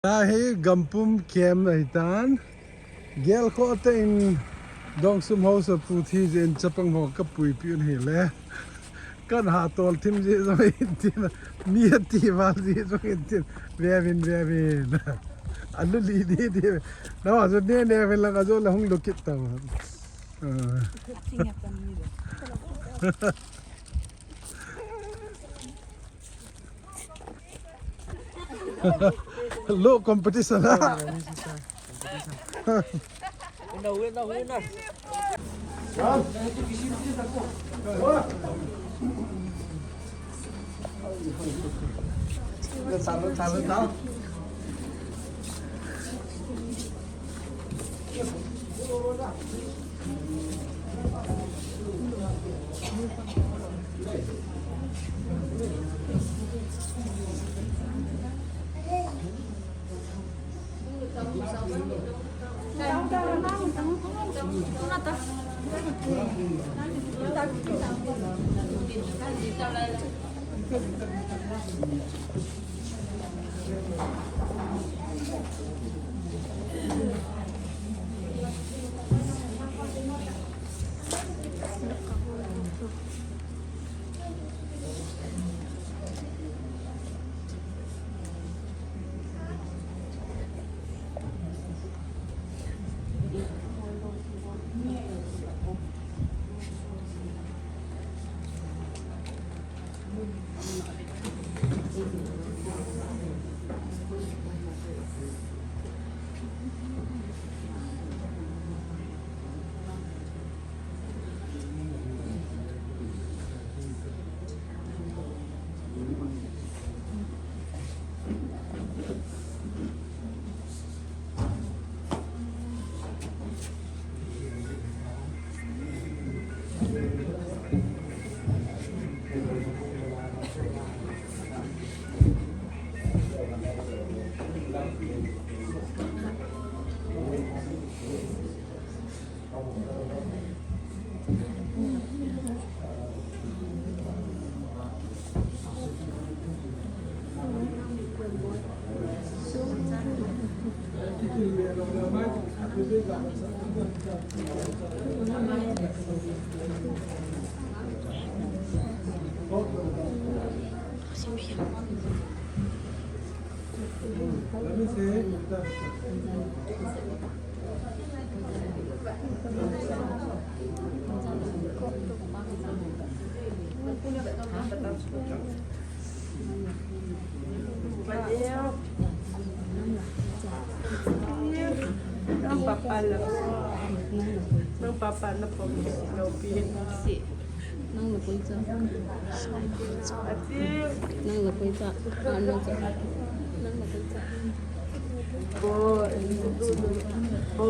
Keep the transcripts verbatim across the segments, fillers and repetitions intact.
Tahi gampum kem ahitan. Gel kho te in Dongsum House a pu thi jin chapang ho ka puipi un hile. Kan ha tol thim ji jong in tin. Mi ati val ji jong in tin. Vevin, vevin. Alu li di di. Na wa jo ne ne vel la ka jo la hung lo kit ta. Ah. Lo competition ha. Winner, winner, winner. Nang papa la. Nang papa na pom lo pi. Nang na koi cha. Ati. Nang na koi cha. Nang na koi cha. Bo. Bo.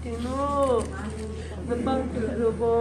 Tinu, napang tu lo bo.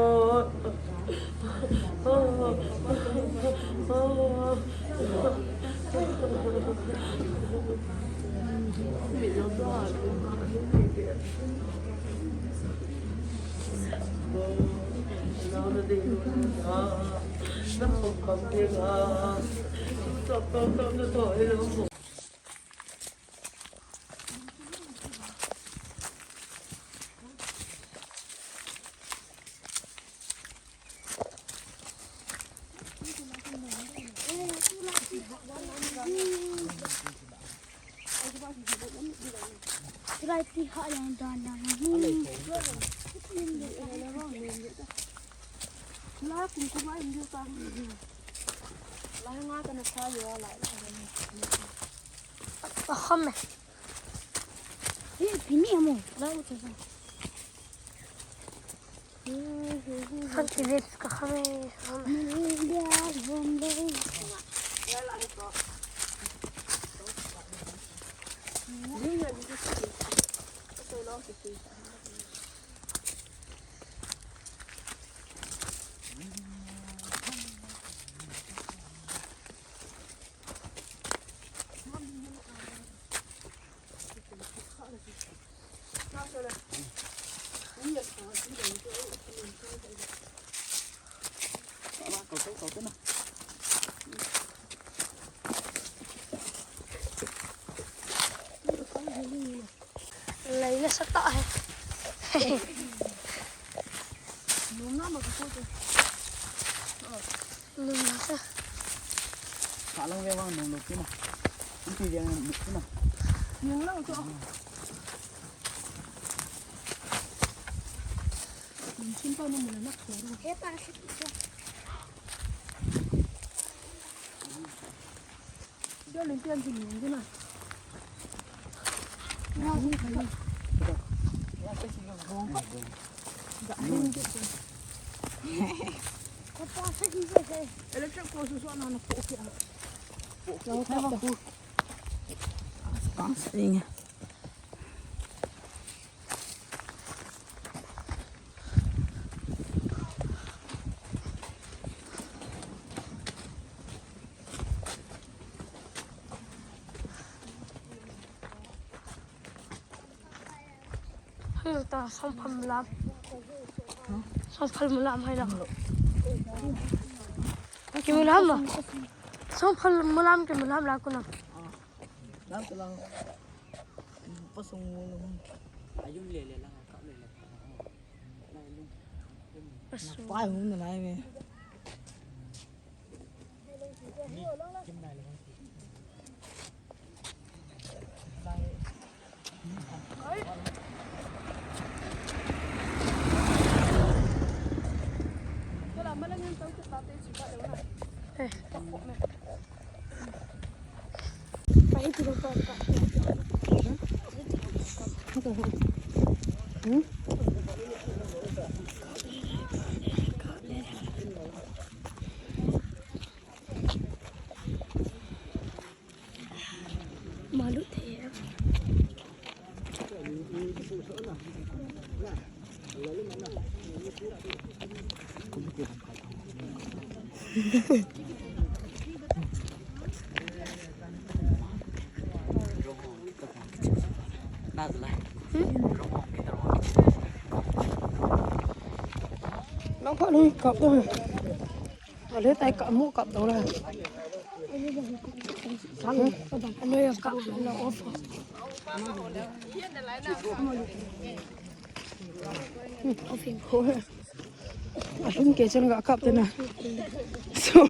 Try pi ha yang dan dan. La kum kum ai ndu ka. La nga ka na sa yo la. Aham. Ye pini amo. La u cha. Khan ti ve ka khan e. Sata hai. Lum na ma ko te. Lum na sa. Ka lang ve vang nung lo kina. Iti ve nung kina. Nung lo to. Nung sin pa nung mo na ko. He pa si. Hei ta, songphal mulam. Songphal mulam hai la. Ki mulam ma. Songphal mulam ki mulam la kuna. Lang ko lang. Pasung mo lang. Ayun le le lang, ka le le. Pasung. Pai hung na lai ve. Malu the. Nang pha lui kap to. Ale tai kap mu kap to la. Ano ya kap na off. Off ko. Ahim ke chen ga kap te na. So.